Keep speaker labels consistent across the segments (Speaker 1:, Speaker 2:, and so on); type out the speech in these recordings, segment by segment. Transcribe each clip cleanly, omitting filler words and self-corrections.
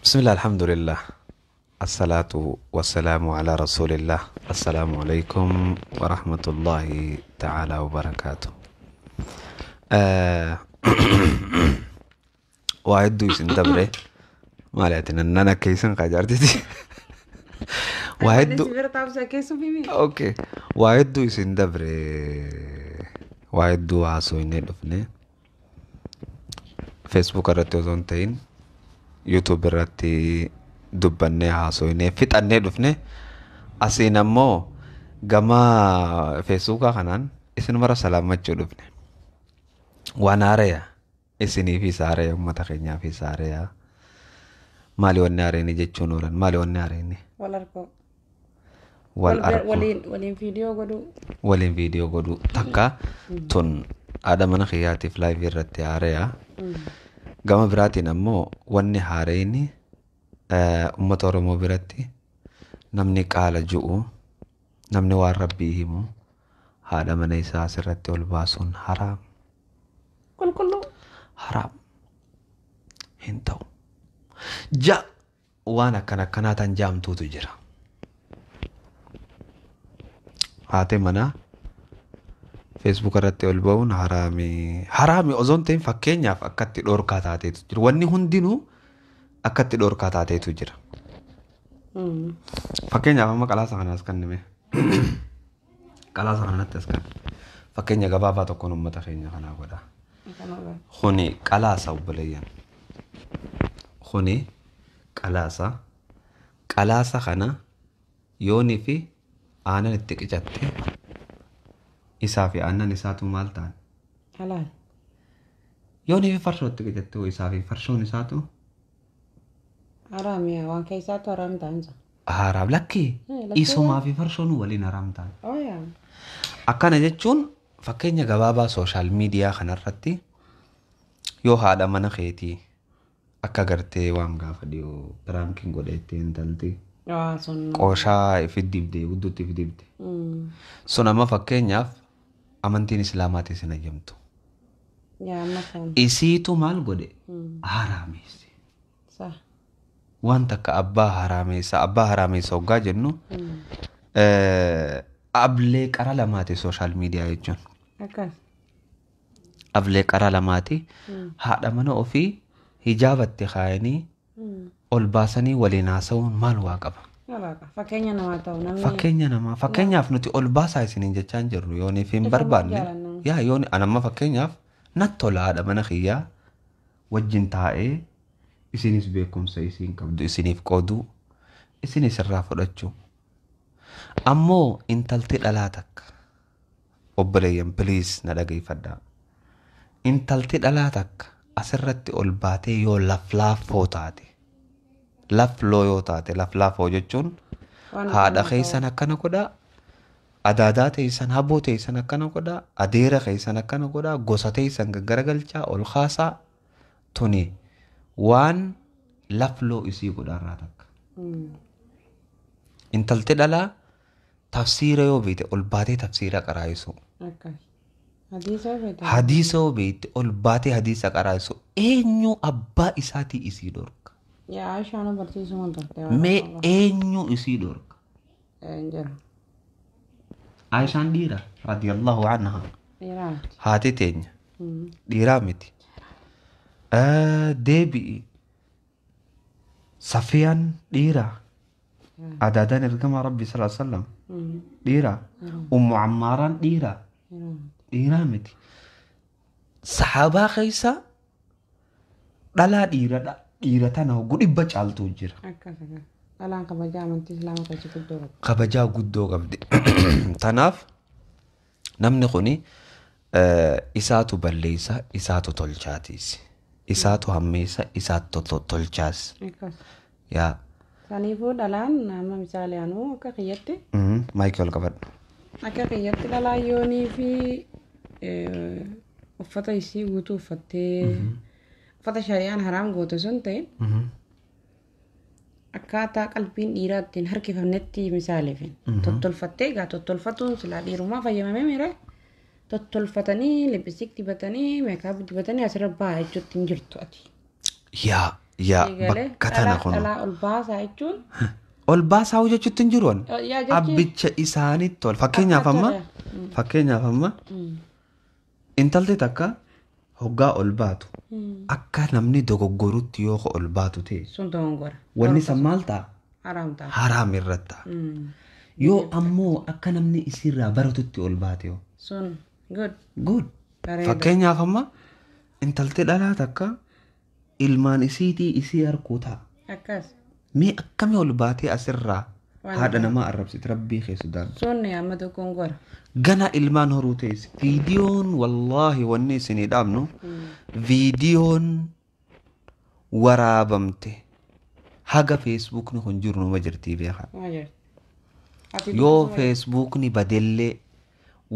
Speaker 1: Bismillah, alhamdulillah. Assalatu wassalaamu ala rasulillah. Assalaamu alaikum wa rahmatullahi ta'ala wa barakaatu. Waa hedduu isin dabre. Maali ati nan akka isin qajaartiti. Waa hedduu. Okay. Waa hedduu isin dabre. Waa hedduu haasofnee dhufne. Facebook irratti osoo hin ta'in YouTube irratti dubbannee haasofnee fixannee dhufne. Asiin ammoo gama Facebookaa kanaan isin mara salaammachuu dhufne. Waan haaraya isiniifis haaraya, uummata keenyaafis haaraya. Maali wanni haarayni jechuun oolan? Maali wanni haarayni?
Speaker 2: Wal arguu.
Speaker 1: Wal arguu.
Speaker 2: Waliin viidiyoo godhuu.
Speaker 1: Waliin viidiyoo godhuu. Takka tun haadha mana kiyyaatiif live irratti haaraya. Gama biraatiin ammoo wanni haarayni uummata Oromoo biratti namni qaala ju'u, namni waan rabbii himu, haadha mana isaa asirratti ol baasuun haraam.
Speaker 2: Qulqulluu.
Speaker 1: Haraam. Hin ta'u. Ja waan akkana akkanaa tan jaamtuutu jira. Haati manaa Facebook irratti ol ba'uun haraami. Haraami osoo hin ta'in fakkeenyaaf akkatti dhorkaa taateetu jira. Wanni hundinuu akkatti dhorkaa taateetu jira. Fakkeenyaaf amma qalaasa kana as kennime. Qalaasa kana natti as kenne. Fakkeenya gabaabaa tokkoon uummata keenya kanaa godha. Kuni qalaasa obboleeyyan. Kuni qalaasa. Qalaasa kana yoonii fi aannan itti qicatte isaa fi aannan isaatu maal ta'an?
Speaker 2: Halaal.
Speaker 1: Yoonii fi farshoo itti qicatte isaa fi farshoon isaatu?
Speaker 2: Haraam yaa, waan keessaatu haraam ta'ansa.
Speaker 1: Haraam lakki.
Speaker 2: Lakkii.
Speaker 1: Isumaa fi farshoon waliin haraam ta'an.
Speaker 2: Oh yaa.
Speaker 1: Akkana jechuun fakkeenya gabaabaa sooshaal miidiyaa kanarratti yoo haadha mana keetii akka gartee waan gaafa dhiyoo piraankiin godheetti intalti
Speaker 2: Sun.
Speaker 1: qooshaa ifi dibde, gudduutti ifi dibde. Sun amma fakkeenyaaf amantiin islaamaatis hin hayyamtu.
Speaker 2: Yaa amma kan.
Speaker 1: Isiitu maal godhe? Haraameesse.
Speaker 2: Sa.
Speaker 1: Waan takka abbaa haraameessa, abbaa haraameessa hoggaa jennu ablee qara lamaati sooshaal miidiyaa jechuun.
Speaker 2: Akkas.
Speaker 1: Ablee qara lamaati. Haadha mana ofii hijaabatti kaayanii ol baasanii waliin haasa'uun maal waa qaba?
Speaker 2: Fakkeenya namaa ta'u namni.
Speaker 1: Fakkeenya namaa. Fakkeenyaaf nuti ol baasaa isiniin jechaa hin jirru yooniif hin barbaanne. Yaa yooni anamma fakkeenyaaf natti tola haadha mana kiyyaa wajjin taa'ee isinis beekumsa isiin qabdu isiniif qooduu isinis irraa fudhachuu. Ammoo intalti dhalaa takka obboleeyyan please na dhageeffadhaa. Intalti dhalaa takka asirratti ol baatee yoo laflaaffoo taate, lafloo yoo taate, laflaaffoo jechuun haadha keessan akkana godhaa, adaadaa teessan, haboo teessan akkana godhaa, adeera keessan akkana godhaa, gosa teessan gaggaragalchaa ol kaasaa, tuni waan lafloo isii godhaarraa takka. Intalti dhalaa tafsiira yoo beekte ol baatee tafsiira qaraayisu. Hadiisa yoo beekte ol baatee hadiisa qaraayisu. Eenyu abbaa isaatii isii dhorka?
Speaker 2: Yaa Aishaan barsiisuu waan turte.
Speaker 1: Mee eenyu isii dhorka? Aishaan dhiira radiyallahu anha. Haati teenya. Dhiiraa miti. Deebi'i. Safiyaan dhiira. Adaadaan ergama Rabbi sallallahu alaihi wasallam dhiira. Ummu Ammaaraan dhiira. Dhiiraa miti. Sahaabaa keessa dhalaa dhiira tana hogguu dhibba caaltuu jira.
Speaker 2: Dhalaan kabajaa amantii islaamaa keessa guddoo qabdi.
Speaker 1: Kabajaa guddoo qabdi. Tanaaf namni kuni isaatu balleessa, isaatu tolchaatiis. Isaatu hammeessa, isaatu tolchaas. Yaa.
Speaker 2: Saniifuu dhalaan amma misaali anuu akka kiyyatti.
Speaker 1: Maayikii ol qabadhu.
Speaker 2: Akka kiyyatti dhalaan yoonii fi uffata isii guutuu uffattee uffata shari'aan haraam goote sun ta'e akkaataa qalbiin dhiiraa ittiin harkifamnetti misaaleefin. Tottolfattee egaa tottolfatuun silaa dhiirummaa fayyamamee miira. Tottolfatanii liphistik dibatanii meekaap dibatanii asirra bahaa jechuutti hin jirtu ati.
Speaker 1: Yaa Yaa
Speaker 2: Eegalee
Speaker 1: bakka tana
Speaker 2: dhalaa
Speaker 1: kun
Speaker 2: dhalaa ol baasaa jechuun
Speaker 1: ol baasaa jechuutti hin jiru.
Speaker 2: Yaa jechi
Speaker 1: Abbicha isaanitti ol fakkeenyaaf
Speaker 2: akka
Speaker 1: amma
Speaker 2: tola.
Speaker 1: fakkeenyaaf amma intalti takka hoggaa ol baatu akka namni dogoggorutti yoo ol baatu ta'e
Speaker 2: Sun dogongora.
Speaker 1: wanni san maal ta'a?
Speaker 2: Haraam ta'a.
Speaker 1: Haraam irratti ta'a. Yoo ammoo akka namni isiirraa baratutti ol baate yoo
Speaker 2: Sun good.
Speaker 1: Good.
Speaker 2: Bareeda.
Speaker 1: Fakkeenyaaf amma intalti dhalaa takka ilmaan isiitii isii harkuu ta'a.
Speaker 2: Akkas.
Speaker 1: Mee akkamii ol baatee asirraa
Speaker 2: Waan
Speaker 1: haadha namaa arrabsiti rabbii kee sodaadhu.
Speaker 2: Sun amma dogongora.
Speaker 1: Gana ilmaan horuu ta'es viidiyoon wallaahi wanni isinii dhaabnu viidiyoon waraabamte haga feesbuukni kun jiru numa jirtii beekaa.
Speaker 2: Waa jirti. Ati
Speaker 1: Yoo feesbuukni badellee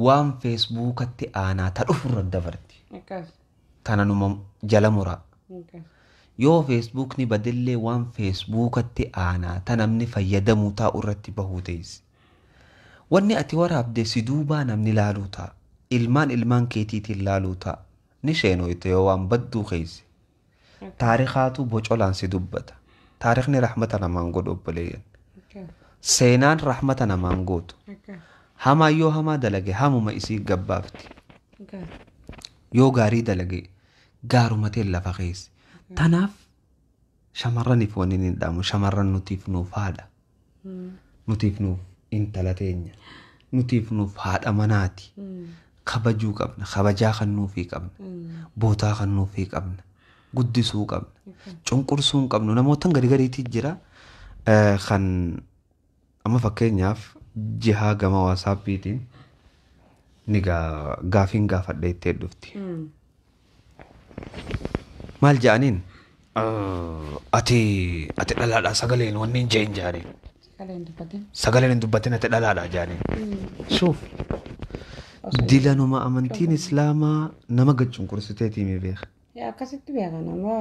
Speaker 1: waan feesbuukatti aanaa ta dhufurra dabarti.
Speaker 2: Akkas.
Speaker 1: Tana numa jala muraa.
Speaker 2: Akkas.
Speaker 1: Yoo feesbuukni badellee waan feesbuukatti aanaa ta namni fayyadamuu taa'u irratti bahuu teessi. Wanni ati waraabde si duubaa namni laaluu ta'a. Ilmaan ilmaan keetiitiin laaluu ta'a. Ni sheenoyte yoo waan badduu keessa. Taarikaatu bocolaan si dubbata. Taarikni rahmata namaan godhu obboleeyyan.
Speaker 2: Akkas.
Speaker 1: Seenaan rahmata namaan gootu.
Speaker 2: Akkas.
Speaker 1: Hamaa yoo hamaa dalage hamuma isii gabbaafti.
Speaker 2: Akkas.
Speaker 1: Yoo gaarii dalage gaarumateen lafa keessa. Tanaaf shamarraniif wanni hin dhaamu shamarran nutiif nuuf haadha. Nutiif nuuf intala teenya. Nutiif nuuf haadha manaati. Kabajuu qabna. Kabajaa kan nuufii qabna. Bootaa kan nuufii qabna. Guddisuu qabna. Cunqursuu hin qabnu. Namoota gari gariitii jira kan amma fakkeenyaaf jihaa gama waasaappiitiin ni gaafiin gaafadha ittee dhufti. Maal jedhaniin? Ati dhalaadhaa sagaleen wanni hin jeen jedhaniin.
Speaker 2: Sagalee hin dubbatin.
Speaker 1: Sagaleen hin dubbatin ati dhalaadhaa jedhaniin. Shuuf. Dilanuma amantiin islaamaa nama gad cunqursiteetii mi beeka.
Speaker 2: Yaa akkasitti beekan amma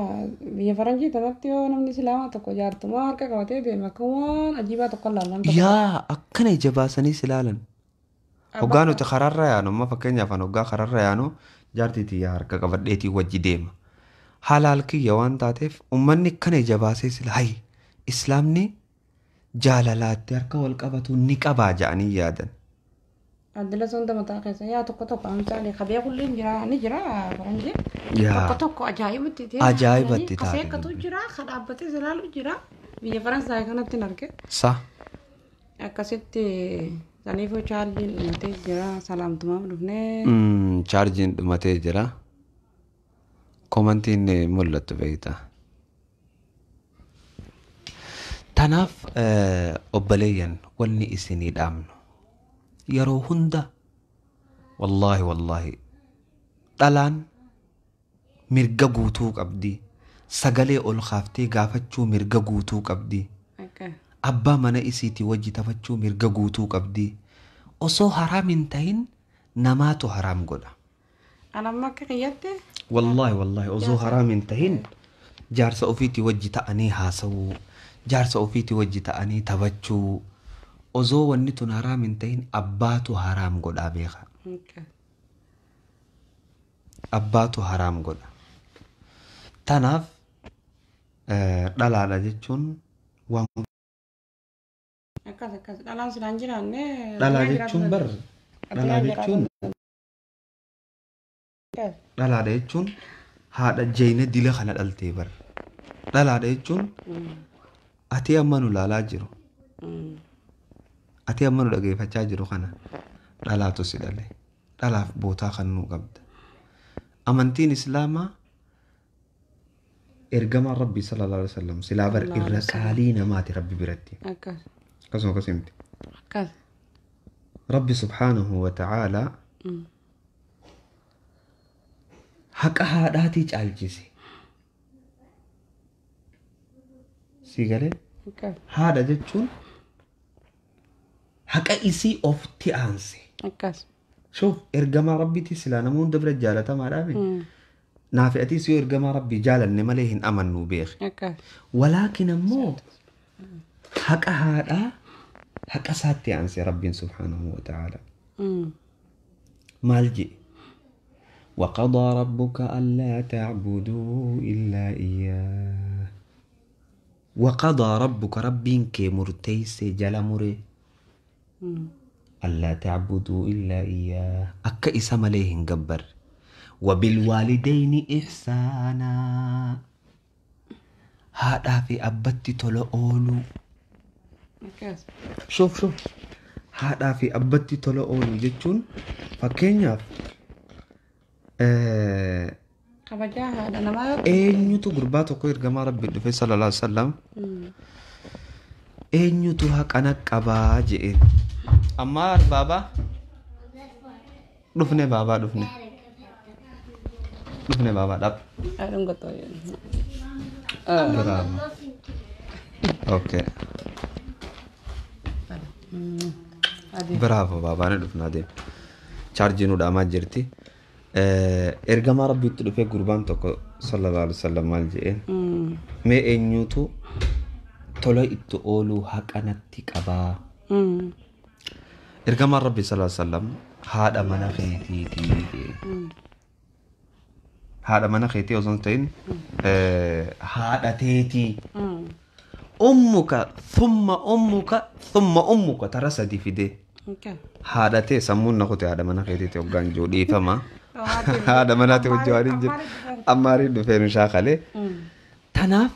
Speaker 2: biyya faranjii tanatti yoo namni islaamaa tokko jaartumaa harka qabatee deema akka waan ajiibaa tokko ilaalan tokko.
Speaker 1: Yaa akkana ija baasanii si ilaalan. Hoggaa nuti karaarra yaanu amma fakkeenyaaf an hoggaa karaarra yaanu jaartiitii yaa harka qabadheetii wajji deema. Halaal kiyya waan taateef uummanni akkana ija baasee sila hayi islaamni jaalalaatti harka wal qabatu ni qabaa jedhanii yaadan.
Speaker 2: Addila sun mataa keessa yaa tokko tokko amsaalee qabee kulliin jira ni jira faranjii.
Speaker 1: Yaa.
Speaker 2: Tokko tokko ajaa'ibatti ta'e.
Speaker 1: Ajaa'ibatti taate
Speaker 2: Kaseekkatu jira ka dhaabbatee ilaalu jira biyya Faransaay kanatti hin arge.
Speaker 1: Sa.
Speaker 2: Akkasitti saniifuu chaarjiin dhumatee jira salaamtumaaf dhufnee.
Speaker 1: Chaarjiin dhumatee jira. Komantiin mul'attu beektaa. Tanaaf obboleeyyan wanni isinii dhaamnu yeroo hunda wallaahi wallaahi dhalaan mirga guutuu qabdi. Sagalee ol kaaftee gaafachuu mirga guutuu qabdi.
Speaker 2: Akka
Speaker 1: Abbaa mana isiitii wajji taphachuu mirga guutuu qabdi. Osoo haraam hin tahin namaatu haraam godha.
Speaker 2: Anamma akka kiyyatti
Speaker 1: Wallaahi wallaahi osoo haraam hin tahin jaarsa ofiitii wajji ta'anii haasawuu jaarsa ofiitii wajji ta'anii taphachuu osoo wanni tun haraam hin tahin abbaatu haraam godhaa beeka.
Speaker 2: Akka
Speaker 1: Abbaatu haraam godha. Tanaaf dhalaadha jechuun waan
Speaker 2: akkas akkas dhalaan silaan jiraanne.
Speaker 1: Dhalaa jechuun bar dhalaa jechuun dhalaadha jechuun haadha jeyna dila kana dhaltee bar dhalaadha jechuun ati amma nu laalaa jiru ati amma nu dhageeffachaa jiru kana dhalaatu si dhale dhalaaf bootaa kan nuu qabda. Amantiin islaamaa ergamaan rabbii sallallahu alaihi wasallam silaa bar irra qaalii namaati rabbi biratti.
Speaker 2: Akkas
Speaker 1: Akkasuma akkasii miti.
Speaker 2: Akkas.
Speaker 1: Rabbi subhaanahu wa ta'aalaa haqa haadhaatii caalchise. Si galee
Speaker 2: Akkas
Speaker 1: haadha jechuun haqa isii ofitti aanse.
Speaker 2: Akkas.
Speaker 1: Shuuf ergamaa rabbiitii silaa nama hunda bira jaalatamaadhaami. Naafi atiis yoo ergamaa rabbii jaalanne malee hin amannu beeki.
Speaker 2: Akkas.
Speaker 1: Walaakin ammoo haqa haadhaa haqa isaatti aanse rabbiin subhaanahu wa ta'aala. Maal jedhe? وقضى ربك ألا تعبدوا إلا إياه. Waqadaa rabbuka, rabbiin kee murteeyse jala mure, allaa tacbuduu illaa iyyaa, akka isa malee hin gabbarre, wabilwaalidayni ihsaanaa, haadhaa fi abbatti tola ooluu.
Speaker 2: Akkas.
Speaker 1: Shuf shuf, haadhaa fi abbatti tola ooluu jechuun fakkeenyaaf
Speaker 2: Kabajaa haadha namaa yoo
Speaker 1: eenyutu gurbaa tokko ergamaa rabbi dhufe sallallahu alaihi wasallam, eenyutu haqana qabaa je'een. Ammaa baabaa dhufne, baabaa dhufne, dhufne baabaa dhab.
Speaker 2: Dhungatoo.
Speaker 1: Bravo. Okay.
Speaker 2: Adii.
Speaker 1: Bravo baabaa, ni dhufnaa deema. Chaarjii nu dhaamaa jirti. Ergamaa rabbiitti dhufee gurbaan tokko sallallahu alaihi wasallam maal je'een? Mee eenyutu tola itti ooluu haqanatti qabaa? Ergamaan rabbi sallallahu alaihi wasallam haadha mana keetiitii jedheen. Haadha mana keetii osoo hin ta'in haadha teetii. Ummuka thumma ummuka thumma ummuka, tara sadi fidee. Haadha tee sammuun na kute, haadha mana keetiiti hoggaan jiru, dhiifama. Haadha manaati hojii waan hin jiru. Ammaariin dhufee nu shaakalee. Tanaaf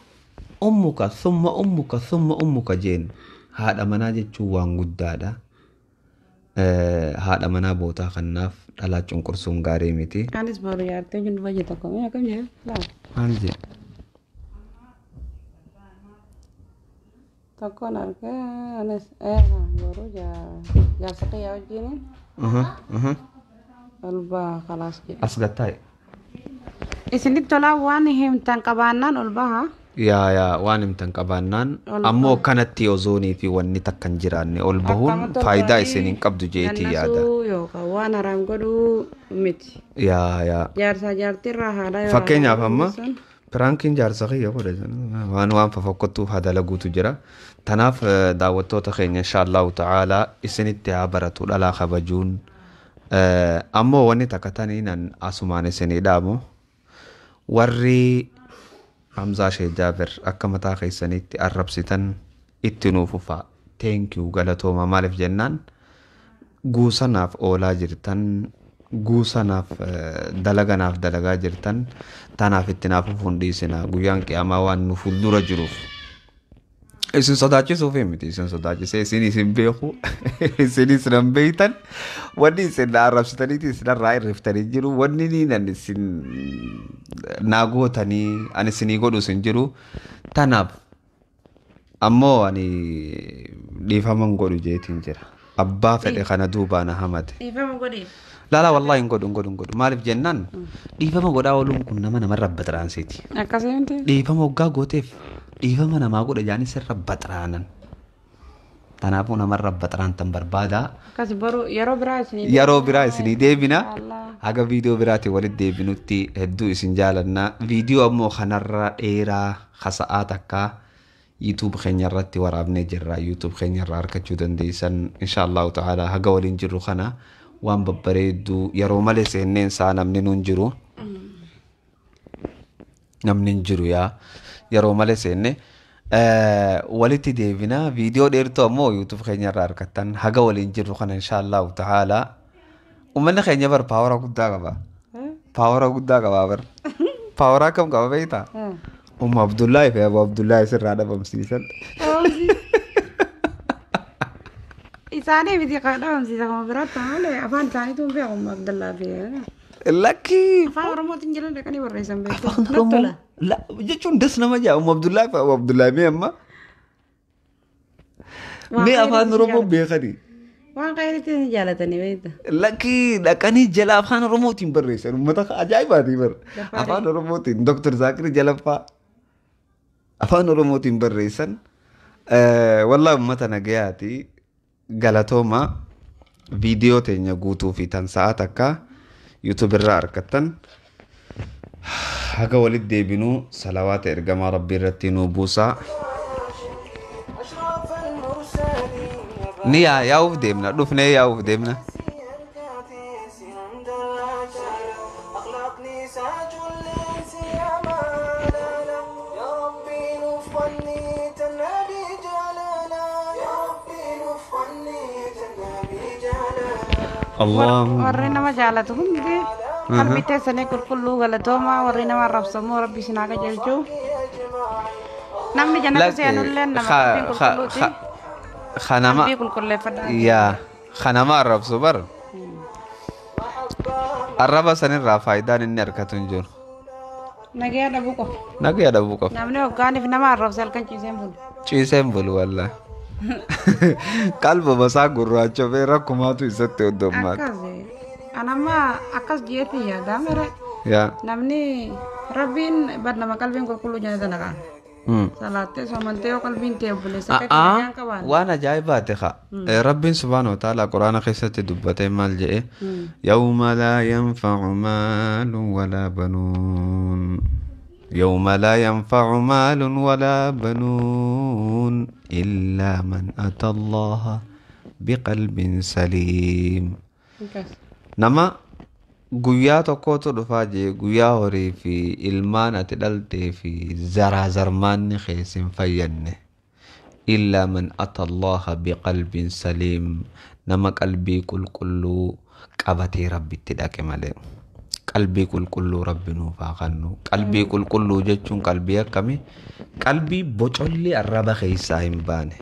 Speaker 1: ummuka thumma ummuka thumma ummuka jeen. Haadha manaa jechuun waan guddaadha. Haadha manaa bootaa kanaaf dhalaa cunqursuun gaarii miti.
Speaker 2: Anis boru yaartee jiru bajje tokko mee akkam jedhe laal.
Speaker 1: Maal jee?
Speaker 2: Tokkoon argee anis boru jaarsa kiyyaa wajjiniin ol baha khalaas jedhe.
Speaker 1: As gattaa'e.
Speaker 2: Isinitti tolaa, waan himtan qabaannaan ol baha.
Speaker 1: Yaa yaa, waan himtan qabaannaan
Speaker 2: Ol
Speaker 1: ammoo kanatti ozoonii fi wanni takka hin jiraanne ol bahuun
Speaker 2: Akkamatti ol
Speaker 1: faayidaa
Speaker 2: bahanii
Speaker 1: isin hin qabdu jeetii yaada.
Speaker 2: Gannasuu yookaan waan haraam godhuu miti.
Speaker 1: Yaa yaa.
Speaker 2: Jaarsaa jaartiirraa haadha yoo
Speaker 1: Fakkeenyaaf
Speaker 2: haraam
Speaker 1: amma
Speaker 2: sun
Speaker 1: prankiin jaarsa kiyya godhe waan fafokkottuuf haa dalaguutu jira. Tanaaf daawwattoota keenya, inshaallahu ta'aalaa isinitti haa baratu dhalaa kabajuun. Ammoo wanni takka taniin an asumaan isinii dhaamu, warri Hamzaa Shee Jaabir akka mataa keessanitti arrabsitan itti nuuf fufaa. Thank you, galatooma. Maaliif jennaan guusanaaf oolaa jirtan, guusanaaf dalaganaaf dalagaa jirtan, tanaaf itti naaf fufuun dhiisina, guyyaan qiyaamaa waan nu fuuldura jiruuf. Isin sodaachisuuf miti, isin sodaachisee isin beeku, isin nan beeytan, wanni isin na arrabsitaniiti isin irraa irriftanii jiru, wanni niin ani isin naa gootanii ani isinii godhu isin jiru. Tanaaf ammoo ani dhiifaman godhu jeetiin jira. Abbaa fedhe kana duubaa na hamate.
Speaker 2: Dhiifama godhiif.
Speaker 1: Lala, wallahi hin godhu, hin godhu, hin godhu. Maaliif jennaan dhiifama godhaa ooluun kun nama namarra baxiraansiiti.
Speaker 2: Akkasii miti.
Speaker 1: Dhiifama hoggaa gooteef dhiifama namaa godha jaanii sirra baxiraanan. Kanaafuu namarra baxiraantan barbaadaa.
Speaker 2: Akkas boru yeroo biraa isinii
Speaker 1: Yeroo biraa isinii deebina.
Speaker 2: Allah.
Speaker 1: Haga viidiyoo biraatiin walitti deebinutti hedduu isin jaalannaa. Viidiyoo ammoo kanarra dheeraa hasa'aa takkaa YouTube keenya irratti waraabnee jirra. YouTube keenya irraa argachuu dandeessan insha Allahu ta'ala. Haga waliin jirru kana waan babbareedduu yeroo malee seenneen isaa namni nuun jiru. Namni hin jiru yaa, yeroo malee seenne walitti deebina. Viidiyoo dheertuu ammoo YouTube keenya irraa argattan. Haga waliin jirru kana insha Allahu ta'ala uummanni keenya bar power guddaa qaba. Power guddaa qaba bar. Power akkam qaba beektaa? Umma Abdullaahi fi Abu Abdullaahi sirraa dhabamsiisan.
Speaker 2: Isaanii miti kan dhabamsiisa, kan biraatti malee afaan isaaniitu hin beeku Umma Abdallaa fi
Speaker 1: Lakkii.
Speaker 2: Afaan Oromootiin jiran dhaqanii barreessan beektu.
Speaker 1: Afaan Oromoo jechuun das nama jaa, Umma Abdullaahi fi Abu Abdullaahi mee amma mee afaan Oromoo beekanii.
Speaker 2: Waan khayriitti ni jaalatanii beekta.
Speaker 1: Lakkii, dhaqanii jala afaan Oromootiin barreessan, uummata ajaa'ibaati bar. Afaan Oromootiin Dr. Zaakir Jalaffaa afaan Oromootiin barreessan. Wallaahi uummata nagayaati, galatooma. Viidiyoo teenya guutuu fi tan sa'a takka YouTube irraa argattan. Haga walitti deebinuu salawaata ergamaa rabbii irratti nuu buusaa. Ni yaa yaa'uuf deemna, dhufnee yaa'uuf deemna. Allahu
Speaker 2: Warri nama jaalatu hundi qalbii teessanii qulqulluu galatoomaa warri nama arrabsamoo rabbi isin haa qajeelchu. Namni jannata seenullee nama qalbiin qulqulluuti.
Speaker 1: Kanama
Speaker 2: Qalbii qulqulleeffadhaa.
Speaker 1: Yaa kanama arrabsu bar arraba sanirraa faayidaan inni argatu hin jiru.
Speaker 2: Nagaya dhabuu qofa.
Speaker 1: Nagaya dhabuu qofa.
Speaker 2: Namni hoggaaniif nama arrabse halkan ciiseen bulu.
Speaker 1: Ciiseen bulu wallaahi. Qalbuma isaa gurraacha bee rakkumaatu isatti hoddommaata.
Speaker 2: Akkas anamma akkas jeetii yaadaa mere
Speaker 1: Yaa.
Speaker 2: namni rabbiin bar nama qalbiin qulqulluu jannata naqaan. Salaattee soomantee yoo qalbiin ta'e obboleessa akka nagaan qabaan.
Speaker 1: Waan ajaa'ibaati haa. Rabbiin subhaanahu wa ta'ala quraana keessatti dubbatee maal jedhe yawma laa yanfacu maalun walaa banuun yawma laa yanfacu maalun walaa banuun illaa man ata allaha biqalbin saliim.
Speaker 2: Akkas.
Speaker 1: Nama guyyaa tokkotu dhufaa jee guyyaa horii fi ilmaan ati dhaltee fi zaraa zarmaanni keessa hin fayyanne. Illaa man ata allaha biqalbin saliim nama qalbii qulqulluu qabatee rabbitti dhaqe malee. Qalbii qulqulluu rabbi nuuf haa kennu. Qalbii qulqulluu jechuun qalbii akkamii? Qalbii bocolli arraba keessaa hin baane.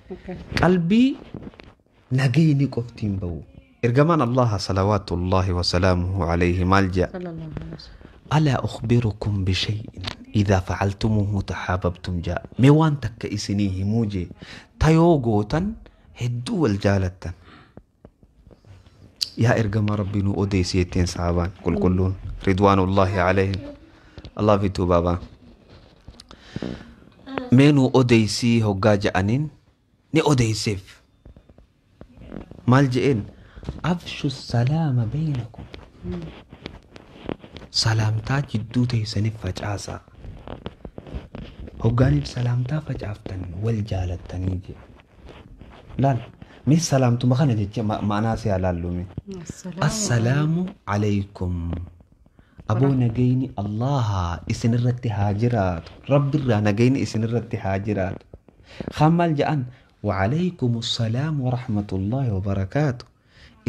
Speaker 2: Akkas.
Speaker 1: Qalbii nagayni qofti hin bahu. Ergamaan Allaha salawaatullahi wasalaamuhu alayhi maal jedha?
Speaker 2: Sallallahu alaihi wasallam.
Speaker 1: ألا أخبركم بشيء إذا فعلتموه تحاببتم جاء ميوان تك إسنيه موجي تيو غوتن هدو والجالتن يا إرقم ربي نو أوديسيتين صحابان كل كلون رضوان الله عليهم الله في بابا مينو أوديسي هقاج أنين ني أوديسيف مال جئين أفشوا السلام بينكم salaamtaa jidduu teessaniif facaasaa. Hoggaaniif salaamtaa facaaftan wal jaalattanii jedhe. Laal mee salaamtuma kana jecha ma'anaa siyaa laallume. Assalaamu alaykum. Aboo nagayni Allaha isinirratti haa jiraatu. Rabbirraa nagayni isinirratti haa jiraatu. Kaan maal jedhan? وعليكم السلام ورحمة الله وبركاته.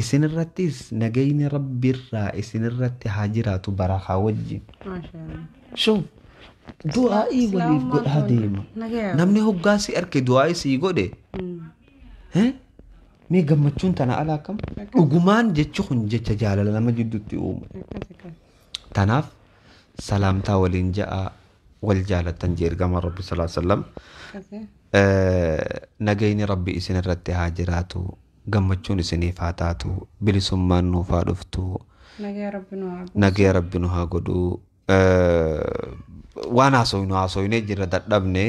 Speaker 1: Isinirrattis nagayni rabbirraa isinirratti haa jiraatu barakaa wajjin.
Speaker 2: Maashaallah.
Speaker 1: Shuf du'aa'ii waliif godhaa deema.
Speaker 2: Nagaya.
Speaker 1: Namni hoggaa si arke du'aa'ii sii godhe mee gammachuun tana alaa akkam? Dhugumaan jechi kun jecha jaalala nama jidduutti uuma.
Speaker 2: Akkas akkas.
Speaker 1: Tanaaf salaamtaa waliin ja'a wal jaalatan jee ergamaan rabbi sallallahu alaihi wasallam.
Speaker 2: Akkas.
Speaker 1: Nagayni rabbi isinirratti haa jiraatu gammachuun isiniif haa taatu bilisummaan nuuf haa dhuftu.
Speaker 2: Nagaya rabbi nu haa.
Speaker 1: Nagaya rabbi nu haa godhu. Waan haasofnu haasofnee jirra dadhabne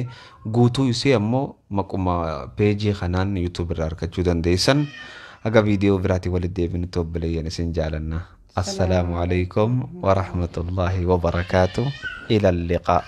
Speaker 1: guutuu isii ammoo maquma peejii kanaan yuutuub irraa argachuu dandeessan. Haga viidiyoo biraatiin walitti deebinutti obboleeyyan isin jaalanna. Assalaamu alaikum wa rahmatullahi wa barakaatu. Ila liqaa.